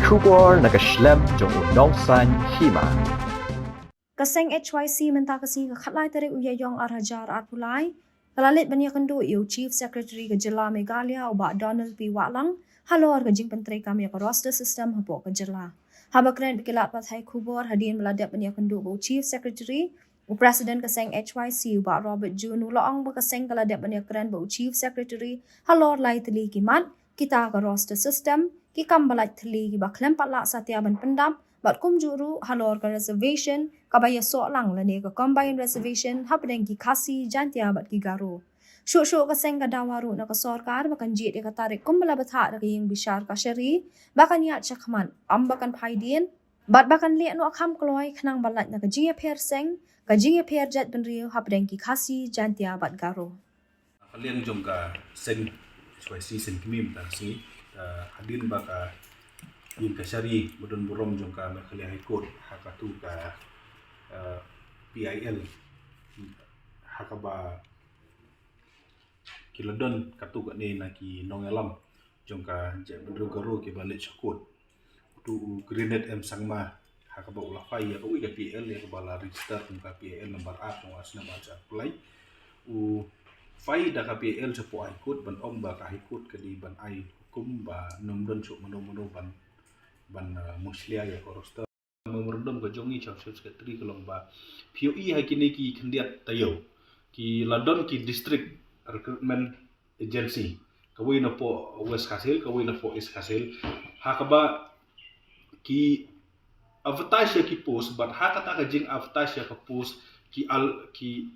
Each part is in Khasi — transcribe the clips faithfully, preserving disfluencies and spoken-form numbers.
Khubor na ka shlem jong u nongsan hima. Ka seng H Y C mynta ka sngi ka khatlai tarik u Ïaïong ar hajar arphew lai ka la leit ban ïakynduh ïa u Chief Secretary ka jylla Meghalaya u Bah Donald P Wahlang halor ka jingpyntreikam ïa ka roster system hapoh ka jylla. Haba kren bad ki lad pathai khubor hadien ba la dep ban ïakynduh bad u Chief Secretary, u President ka seng H Y C u Bah Robert June u la ong ba ka seng ka la dep ban ïakren bad u Chief Secretary halor lai tylli ki mat, kita ka roster system, ki kam ba lait thylli kiba khlem pat lah satia ban pyndap, bad kumjuh ruh halor ka reservation kaba ïasoh lang lane ka combined reservation hapdeng ki Khasi, Jaintia bad ki Garo. Shuh shuh ka seng ka dawa ruh na ka sorkar ba kan jied ïa ka tarik kumba la bthah da ka ïing bishar kashari ba kan ïaid shakhmat, ym ba kan phai dien, bad ba kan leh noh kham kloi khnang ba lait na ka jingïapher seng, ka jingïapher jaitbynriew hapdeng ki Khasi, Jaintia bad Garo. Ka liang jong ka seng H Y C seng kmie mynta ka sngi, eh, hadien ba ka ïing kashari ba don burom jong ka Meghalaya High Court ha katu ka, eh, P I L, ha kaba ki la don katu kane na ki nongïalam jong ka jaitbynriew Garo kiba leit sha court. Utu u Grenade M Sangma ha kaba u la file ïa kawei ka P I L ïa kaba la register kum ka P I L number ar jong u ha snem ar hajar arphew lai. U file da ka P I L shapoh High Court ban ong ba ka High Court ka dei ban ai hukum ba ym don shuh mano mano ban, ban, uh, mushlia ïa ka roster. Memorandum ka jong ngi, Chief Secretary, ka long ba phi ïohi ha kine ki khyndiat taïew ki la don ki District Recruitment Agency, kawei napoh West Khasi Hills, kawei napoh East Khasi Hills, ha kaba ki advertise ïa ki post, bad ha kata ka jing advertise ïa ka post ki al-, ki,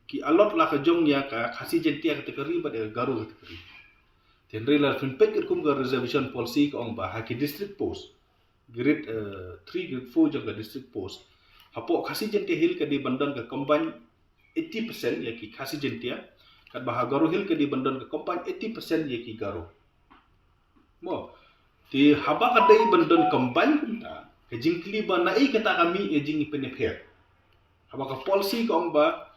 ki allot la ka jong ïa ka Khasi Jaintia category bad ïa ka Garo category. Te hynrei la phin peit katkum ka reservation policy ka ong ba ha ki district post, grade, eh, three, grade four jong ka district post, hapoh Khasi Jaintia Hills ka dei ban don ka combine eighty percent ïa ki Khasi Jaintia, katba ha Garo Hills ka dei ban don ka combine eighty percent ïa ki Garo. Mo, te haba ka dei ban don combine kumta, ka jingkylli ba naei kata ka mih ïa jingpynïapher. Haba ka policy ka ong ba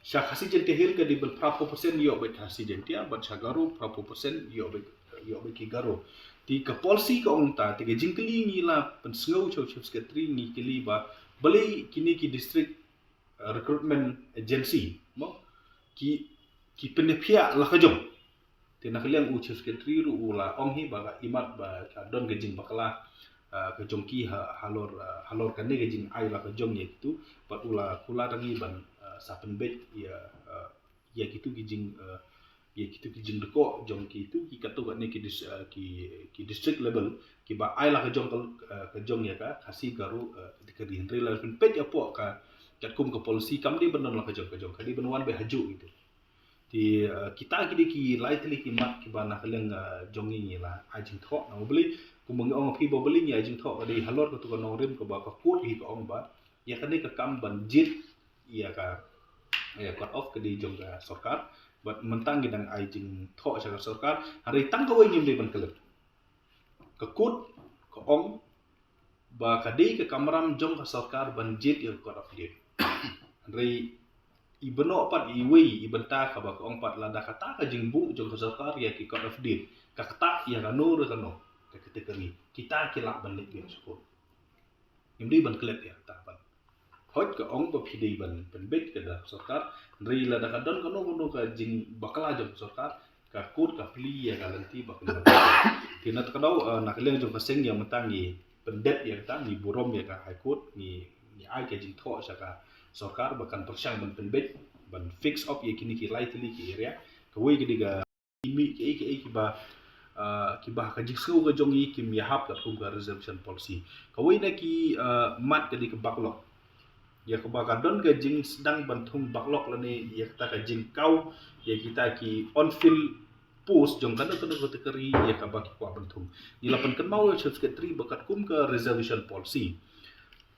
sha Khasi Jaintia Hills ka dei ban phra phew percent ïoh beit Khasi Jaintia, bad sha Garo phra phew percent ïoh beit, ïoh beit ki Garo. Te ka policy ka ong ta, te ka jingkylli ngi la pynsngew sha u Chief Secretary, ngi kylli ba balei kine ki district, uh, recruitment agency, mo, ki, ki pynïapher la ka jong. Te na ka liang u Chief Secretary ruh u la ong hi ba ka imat ba ka don ka jingbakla, ah, ka jong ki ha, halor, ah, halor kane ka jingai la ka jong ïa kitu, bad u la kular ngi ban, ah, sa pynbeit ïa, ah, ïa kitu ki jing, ah, ïa kitu ki jingdkoh jong kitu ki katto katne ki dis-, ah, ki, ki district level kiba ai la ka jong ka, ah, ka jong ïa ka Khasi Garo, ah, ka dei ka dei hynrei la pynpeit ïa pok ka katkum ka policy kam dei ban don la ka jong ka jong ka dei ban wan beit ha juh kitu. Te, eh, kita ki dei ki lai tylli ki mat kiba na ka liang, eh, jong ngi ngi la ai jingthoh. Na u beli, kumba ngi ong phi ba beli ngi ai jingthoh ka dei halor katu ka nongrim kaba ka court hi ka ong ba ïa kane ka kam ban jied ïa ka, ïa ka cut off ka dei jong ka sorkar. Bad mynta ngi dang ai jingthoh sha ka sorkar. Hynrei tang kawei ngim dei ban klet. Ka court ka ong ba ka dei ka kamram jong ka sorkar ban jied ïa ka cut off date. Hynrei i bynnoh pat iwei i bynta kaba ka ong pat lada kata ka jingbuh jong ka sorkar ïa ki cut off date ka ktah ïa kano re kano ka category, kita ki lah ban leit biang sha court. Ngim dei ban klet ïa kata pat. Hooid ka ong ba phi dei ban pynbeit ka da sorkar, hynrei lada ka don kano kano ka jingbakla jong ka sorkar, ka court ka plie ïa ka lynti ba ka. Te na ka daw, eh, na ka liang jong ka seng ïa mynta ngi pyndep ïa kata, ngi burom ïa ka High Court, ngi, ngi ai ka jingthoh sha ka sorkar ba kan pyrshang ban pynbeit, ban fix up ïa kine ki lai tylli ki area. Kawei ka dei ka mih kiei kiei kiba, ah, kiba ka jingsngew ka jong ngi kim ïahap katkum ka reservation policy. Kawei na ki, ah, mat ka dei ka backlog. Ïa kaba ka don ka jingsdang ban thung backlog lane ïa kata ka jingkaw ïa kita ki unfilled post jong kano kano ka category ïa kaba ki kwah ban thung. Ngi la pynkynmaw ïa u Chief Secretary ba katkum ka reservation policy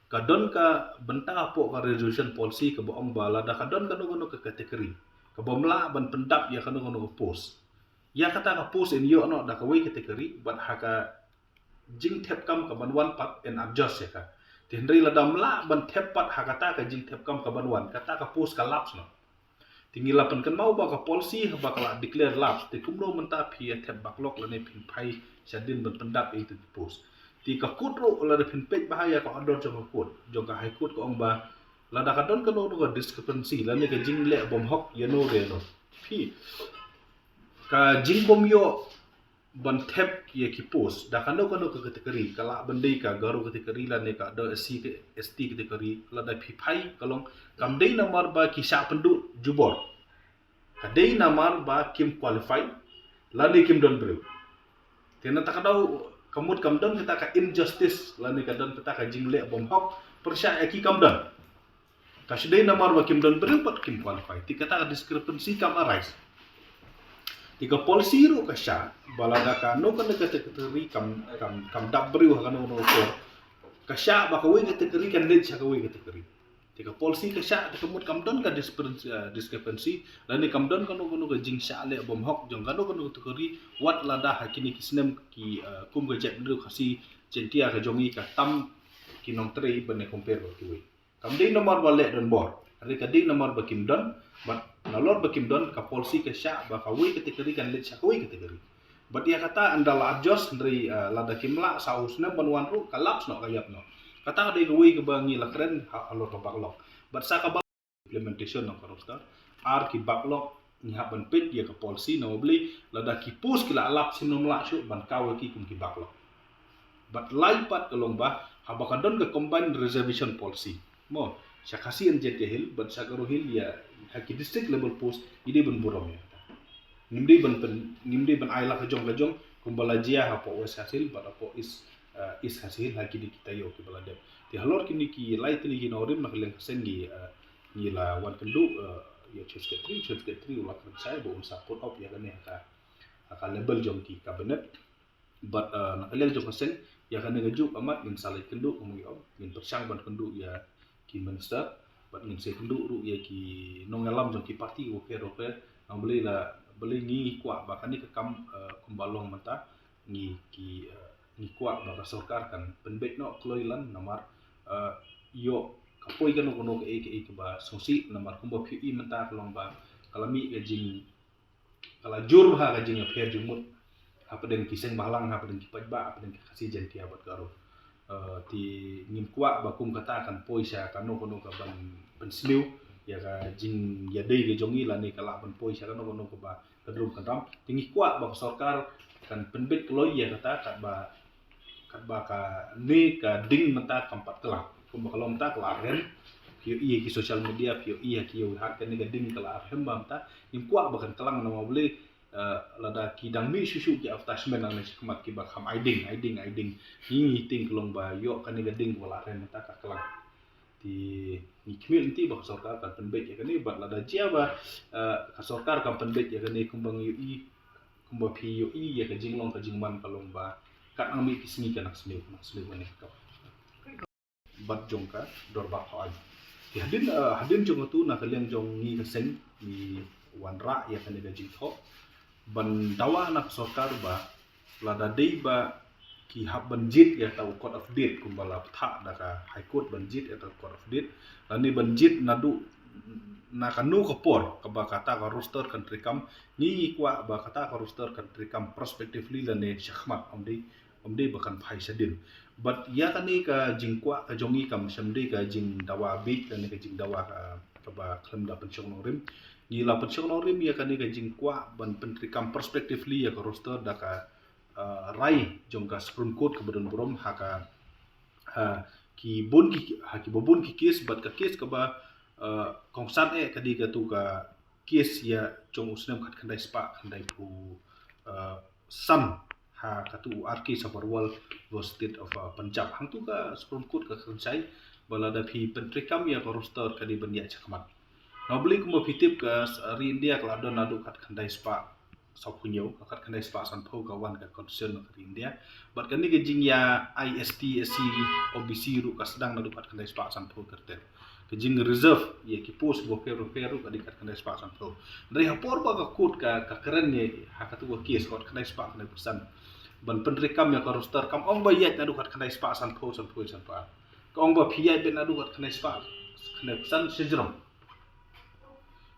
ka don ka bynta hapoh ka reservation policy kaba ong ba lada ka don kano kano ka category kaba ym lah ban pyndap ïa kano kano ka post. Ïa kata ka post in ïoh noh da kawei ka category bad ha ka jingthep kam kaban wan pat in adjust ïa ka. Te hynrei lada ym lah ban thep pat ha kata ka jingthep kam kaban wan, kata ka post ka lapse noh. Te ngi la pynkynmaw ba ka policy haba ka la declare lapse, te kumno mynta phi ïa thep backlog lane phin phai shadien ban pyndap ïa itu ki post. Te ka court ruh lada phin peit bha ïa ka order jong ka court, jong ka High Court, ka ong ba lada ka don kano kano ka discrepancy lane ka jingleh bymhok ïano re no, phi, ka jingbym ïoh ban thep ïa ki post da kano kano ka category, ka lah ban dei ka Garo category lane ka da S C, S T category, lada phi phai ka long kam dei namar ba ki shah pynduh jubor, ka dei namar ba kim qualify lane kim don briew. Te na kata ka daw ka mut kam don kata ka injustice lane ka don kata ka jingleh bymhok pyrshah ïa ki, kam don. Ka shu dei namar ba kim don briew bad kim qualify. Te kata ka discrepancy kam arise. Te ka policy ruh ka shah ba lada kano kano ka category kam, kam, kam dap briew ha kano kano ka por, ka shah ba kawei ka category kan leit sha kawei ka category. Te ka policy ka shah, te ka mut kam don ka discrepancy, uh, discrepancy lane kam don kano kano ka jingshah leh bymhok jong kano kano ka category, wat lada ha kine ki snem ki, uh, kum ka jaitbynriew Khasi Jaintia ka jong ngi ka tam ki nongtrei ban ïa compare bad kiwei. Kam dei namar ba leh don bor, hynrei ka dei namar ba kim don. Bad nalor ba kim don, ka policy ka shah ba kawei ka category kan leit sha kawei ka category. Bad ïa kata ynda la adjust, hynrei, uh, lada kim lah, sa u snem ban wan ruh ka lapse noh, ka ïap noh. Kata dei kawei kaba ngi la kren ha, halor ka backlog. Bad sa ka implementation ng ka roster, ar ki backlog, ngi hap ban peit ïa ka policy namar balei lada ki post ki la lap, sngewbha lah shuh ban kaw ïa ki kum ki backlog. Bad lai pat ka long ba haba ka don ka combined reservation policy, mo, sha Khasi and Jaintia Hills bad sha Garo Hills, ïa ha ki district level post ngi dei ban burom ïa kata. Ngim dei ban pyn, ngim dei ban ai la ka jong ka jong kumba la jia hapoh West Khasi Hills bad hapoh East, uh, East Khasi Hills ha kine ki taïew kiba la dep. Te halor kine ki lai tylli ki nongrim na ka liang ka seng ngi, uh, ngi la wan kynduh, uh, ïa Chief Secretary, Chief Secretary u la kren shai ba un sa put up ïa kane ha ka, ha ka level jong ki cabinet. Bad, uh, na ka liang jong ka seng, ïa kane kajuh ka mat ngin sa leit kynduh, kumba ngi ong, ngin pyrshang ban kynduh ïa ki minister bad ngin sa kynduh ruh ïa ki nongïalam jong ki party bapher bapher. Namar balei la, balei ngi kwah ba kane ka kam, uh, kumba long mynta, ngi ki, uh, ngi kwah ba ka sorkar kan pynbeit noh kloi lan namar, uh, ïoh ka poi kano kano kaei kaei kaba sngewsih, namar kumba phi ïohi mynta ka long ba ka la mih ka jing, ka la jur bha ka jingïapher jingmut hapdeng ki seng bhalang, hapdeng ki paidbah, hapdeng ki Khasi, Jaintia bad Garo. Uh, te ngim kwah ba kum kata kan poi sha kano kano ka ban pynsniew ïa ka jingïadei ka jong ngi lane ka lah ban poi sha kano kano kaba kynrum kynram. Te ngi kwah ba ka sorkar kan pynbeit kloi ïa kata, katba, katba kane ka ding mynta kam pat klang. Kumba ka long mynta ka la rhem. Phi ïohi ha ki social media, phi ïohi ha ki ïew hat, kane ka ding ka la rhem bha mynta. Ngim kwah ba kan klang namar balei, eh, lada ki dang mih shuh shuh ki advertisement nangne shakhmat kiba kham ai ding, ai ding, ai ding. Ngi, ngi tieng ka long ba ïoh kane ka ding ba la rhem mynta ka klang. Te ngi khmih lynti ba ka sorkar kan pynbeit ïa kane, bad lada jia ba, eh, ka sorkar kan pynbeit ïa kane kumba ngi ïohi, kumba phi ïohi ïa ka jinglong ka jingman ka long ba kan nang mih ki sngi kan nang sniew, kan nang sniew kane ka kam. Bad jong ka dorbar hoi. Te hadien, eh, hadien jong katu na ka liang jong ngi ka seng ngi wanrah ïa kane ka jingthoh ban dawa na ka sorkar ba lada dei ba ki hap ban jied ïa kata u code of death kumba la bthah da ka High Court ban jied ïa kata u code of death, lane ban jied naduh na kano ka por kaba kata ka roster kan treikam, ngi ngi kwah ba kata ka roster kan treikam prospectively lane shakhmat, ym dei, ym dei ba kan phai shadien. Bad ïa kane ka jingkwah ka jong ngi kam shym dei ka jingdawa bieit lane ka jingdawa ka, kaba khlem da pynshong nongrim. Ngi la pynshong nongrim ïa kane ka jingkwah ban pyntreikam prospectively ïa ka roster da ka, uh, rai jong ka Supreme Court kaba don burom ha ka, ha ki bun ki, ha kiba bun ki case, bad ka case kaba, uh, kongsan eh ka dei katu ka case ïa jong u snem khatkhyndai spah khyndaiphew, uh, san, ha katu u R K Sabharwal versus State of, uh, Punjab. Hangtu ka Supreme Court ka kren shai ba lada phi pyntreikam ïa ka roster ka dei ban ïaid shakhmat. Namar balei kumba phi tip ka s-, ri India ka la don naduh khatkhyndai spah sawphew hynñiew, ka khatkhyndai spah sanphew ka wan ka constitution ka ri India. Bad kane ka jingïa ai S T, S C, O B C ruh ka sdang naduh khatkhyndai spah sanphew ter ter. Ka jing reserve ïa ki post bapher bapher ruh ka dei khatkhyndai spah sanphew. Hynrei ha por ba ka court ka, ka kren ïa ha katu ka case khatkhyndai spah khyndaiphew san ban pyntreikam ïa ka roster, kam ong ba ïaid naduh khatkhyndai spah sanphew, sanphew, sanphew ar. Ka ong ba phi ïaid beit naduh khatkhyndai spah khyndaiphew san shajrong.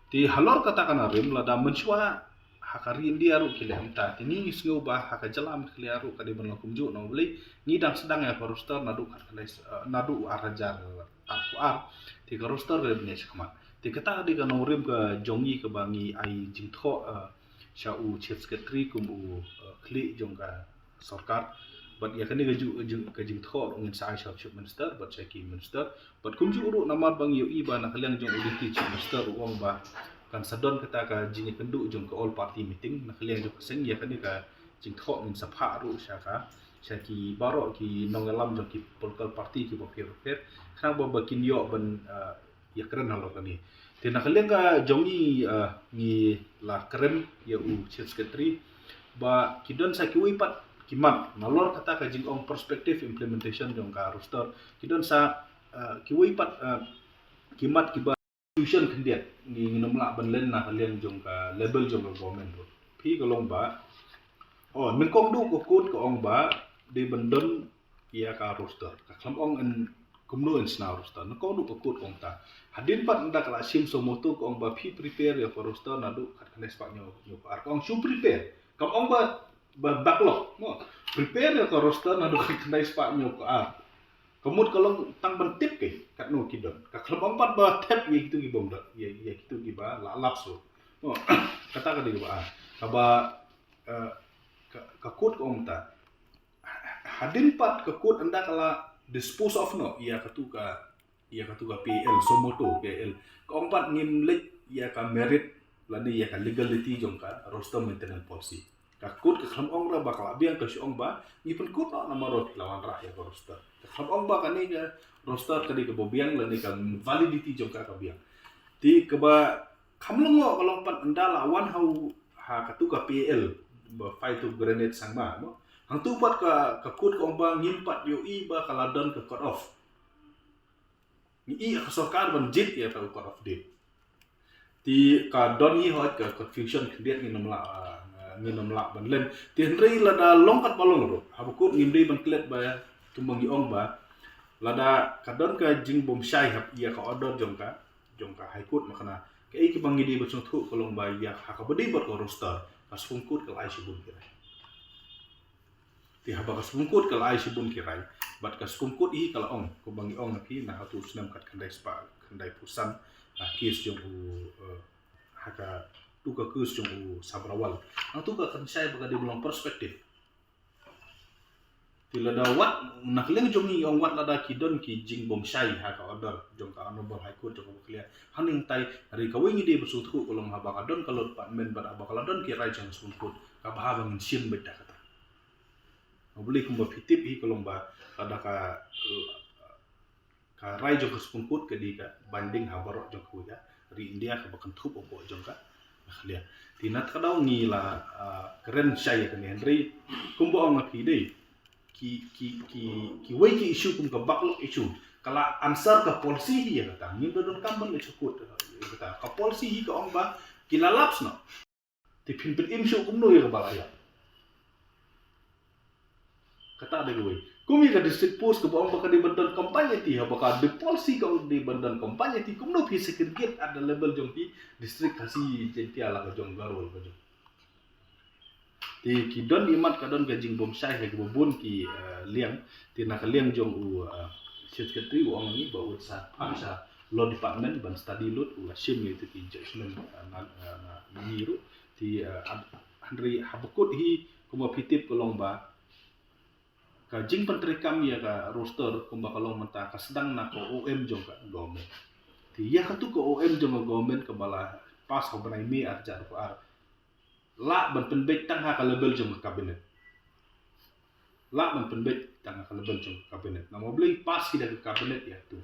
Te halor kata ka nongrim lada mynshuwa Ha ka ri India ruh ki leh mynta. Te ngi ngi sngew ba ha ka jylla Meghalaya ruh ka dei ban long kumjuh, namar balei ngi dang sdang ïa ka roster naduh khatkhyndai, eh, naduh ar hajar arphew ar. Te ka roster ka dei ban ïaid shakhmat. Te kata ka dei ka nongrim ka jong ngi kaba ngi ai jingthoh, eh, sha u Chief Secretary kum u, eh, khlieh jong ka sorkar. Bad ïa kane ka ju, ju, ka jingthoh ruh ngin sa ai sha u Chief Minister bad sha ki Minister. Bad kumjuh ruh namar ba ngi ïohi ba na ka liang jong u Deputy Chief Minister u ong ba kan sa don kata ka jingïakynduh jong ka all party meeting na ka liang jong ka seng, ïa kane ka jingthoh ngin sa phah ruh sha ka, sha ki baroh ki nongïalam jong ki political party kiba pher bapher, khnang ba, ba kin ïoh ban, eh, ïakren halor kane. Te na ka liang ka jong ngi, eh, ngi la kren ïa u Chief Secretary ba ki don sa kiwei pat ki mat nalor kata ka jingong prospective implementation jong ka roster. Ki don sa, eh, kiwei pat, eh, ki mat kiba confusion khyndiat, ngi, ngin ym lah ban len na ka liang jong ka level jong ka government ruh. Phi ka long ba, oh, nyngkong duh ka court ka ong ba dei ban don ïa ka roster. Ka khlem ong in kumno in shna roster. Nyngkong duh ka court ka ong ta. Hadien pat ynda ka la shim suo motu ka ong ba phi prepare ïa ka roster naduh khatkhyndai spah hynñiew, hynñiew phew ar. Ka ong shu prepare. Kam ong ba, ba backlog. Mo. Prepare ïa ka roster naduh khatkhyndai spah hynñiew phew ar. Ka mut ka long tang ban tip keiñ katno ki don. Ka khlem ong pat ba thep ïa kitu ki bym don, ïa, ïa kitu kiba la lapse. Mo. Kata ka dei kaba, ah, kaba, eh, ka, ka court ka ong ta. Hadien pat ka court ynda ka la dispose of noh ïa katu ka, ïa katu ka P A L, suo motu P A L. Ka ong pat ngim leit ïa ka merit lane ïa ka legality jong ka roster maintenance policy. Ka court ka khlem ong ruh ba ka la biang, ka shu ong ba ngi pynkut noh namar ruh phi la wanrah ïa ka roster. Ka khlem ong ba kane ka roster ka dei kaba biang lane ka validity jong ka ka biang. Te kaba kham lyngngoh ka long pat ynda la wan ha u, ha katu ka P A L ba fight to grenade sangma, mo. Hangtu pat ka, ka court ka ong ba ngim pat ïohi ba ka la don ka cut off. Ngi ïohi ka sorkar ban jied ïa ka cut off date. Te ka don hi hoi ka confusion khyndiat, ngin ym lah, ah, ngin ym lah ban len. Te hynrei lada long katba long ruh, haba kut ngim dei ban klet ba kumba ngi ong ba lada ka don ka jingbymshai hap ïa ka order jong ka, jong ka High Court, ma kane kaei kaba ngi dei ban sngewthuh ka long ba ïa ha kaba dei bad ka roster, ka Supreme Court ka la ai shibun ki rai. Te haba ka Supreme Court ka la ai shibun ki rai, bad ka Supreme Court hi ka la ong, kumba ngi ong ha phi, na hatu snem khatkhyndai spah khyndaiphew san, ha case jong u, eh, ha katu ka case jong u Sabharwal. Hangtu ka kynshai ba ka dei ban long prospective. Te lada wat, na ka liang jong ngi ong wat lada ki don ki jingbymshai ha ka order jong ka Honorable High Court jong ka Meghalaya, hangne hangtai, hynrei kawei ngi dei ban sngewthuh ka long haba ka don ka lut pat mynbad haba ka la don ki rai jong ka Supreme Court, ka bha ba ngin shim beit da kata. Haba lei kumba phi tip hi ka long ba lada ka, ka rai jong ka Supreme Court ka dei ka binding ha baroh jong kawei ka ri India kaba kynthup hapoh jong ka Meghalaya. Te na kata ka daw ngi la, ah, kren shai ïa kane, hynrei kumba ong ha phi dei, ki, ki, ki, kiwei ki issue kum ka backlog issue ka la answer ka policy hi ïa kata. Ngim da donkam ban leit sha court ïa kata. Ka policy hi ka ong ba ki la lapse noh. Te phin pynim shuh kumno ïa kaba la ïap. Kata dei kawei. Kum ïa ka district post kaba ong ba ka dei ban don combined ïa ti, haba ka dei policy ka ong dei ban don combined ïa ti, kumno phi segregate at the level jong ki district Khasi, Jaintia, la ka jong Garo, la ka jong. Te ki don imat ka don ka jingbymshai ha kiba bun ki, eh, liang. Te na ka liang jong u, eh, Chief Secretary u ong ngi ba u sa phah sha Law Department ban study lut, u la shim ïa ki judgment, eh, na, eh, na ngi ruh. Te, eh, hynrei haba kut hi kumba phi tip ka long ba ka jingpyntreikam ïa ka roster kumba ka long mynta ka sdang na ka O M jong ka government. Te ïa katu ka O M jong ka government kaba la pass ha u bnai May ar hajar arphew ar, lah ban pynbeit tang ha ka level jong ka cabinet. Lah ban pynbeit tang ha ka level jong ka cabinet. Namar balei? Pass hi da ka cabinet ïa katu.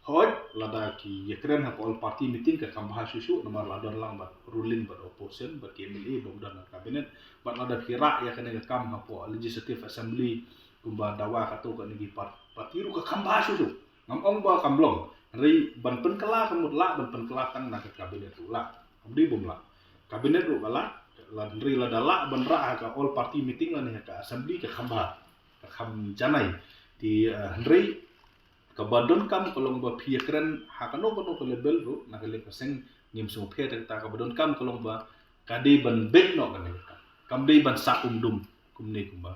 Hooid, lada ki ïakren ha ka all party meeting ka kham bha shuh shuh, namar la don lang bad ruling bad opposition, bad ki M L A bym don ha cabinet, bad lada phi rah ïa kane ka kam hapoh Legislative Assembly kumba dawa katto katne ki par-, party ruh ka kham bha shuh shuh. Ngam ong ba kam long, hynrei ban pynkylla ka mut lah ban pynkylla tang na ka cabinet ruh lah. Kam dei bym lah. Cabinet ruh ka lah, la, hynrei lada lah ban rah ha ka all party meeting lane ha ka assembly ka kham bha, ka kham janai. Te, eh, hynrei kaba donkam ka long ba phi ïakren ha kano kano ka level ruh na ka liang ka seng, ngim sngewpher te kata, kaba donkam ka long ba Ka dei ban bit noh kane ka kam. Kam dei ban sah um dum kumne kumba